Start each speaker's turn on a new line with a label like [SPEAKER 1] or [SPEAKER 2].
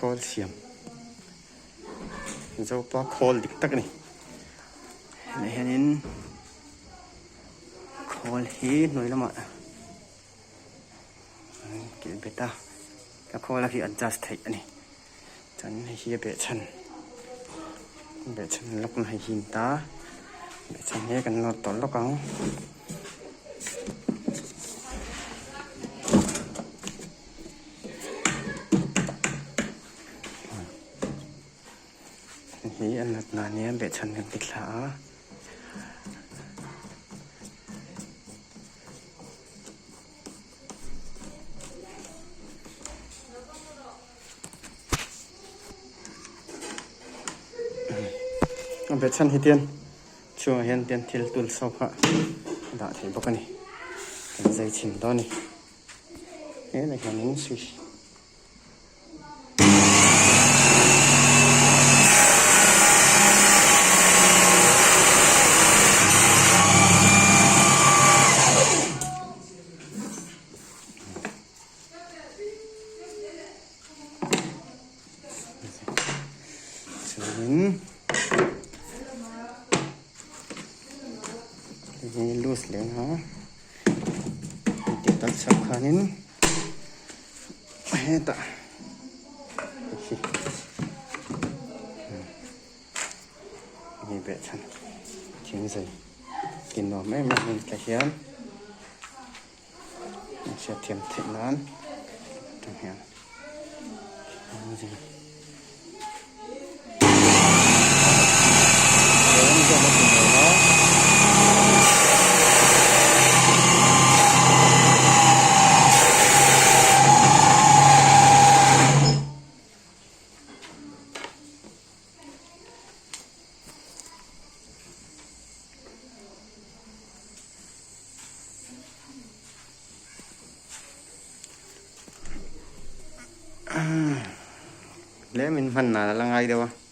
[SPEAKER 1] Khawl siam Zopa khawl dik tak a ni hei hianin khawl hi hnuai lamah an kilh bet a a khawl a hi adjust theih a ni chuan hei hi a behchhan behchhan lawk na hei hi a ni ta behchhan hi kan nawr tawh lawk ang. Hi a natna ania behchhan kan ti thla a. A behchhan hi tian chhungah hian tian thil tul so kha a dah theih bawk a ni kan zai chhin dawn a ni. Helai hianin switch chuanin hei hi loose leh ang a. Tih tak chauh khanin hetah hei hi behchhan thingzai ti nuam em em te hian an hriatthiam theih nan atang hian thingzai. Tlem in hman nan a la ngai deuh a.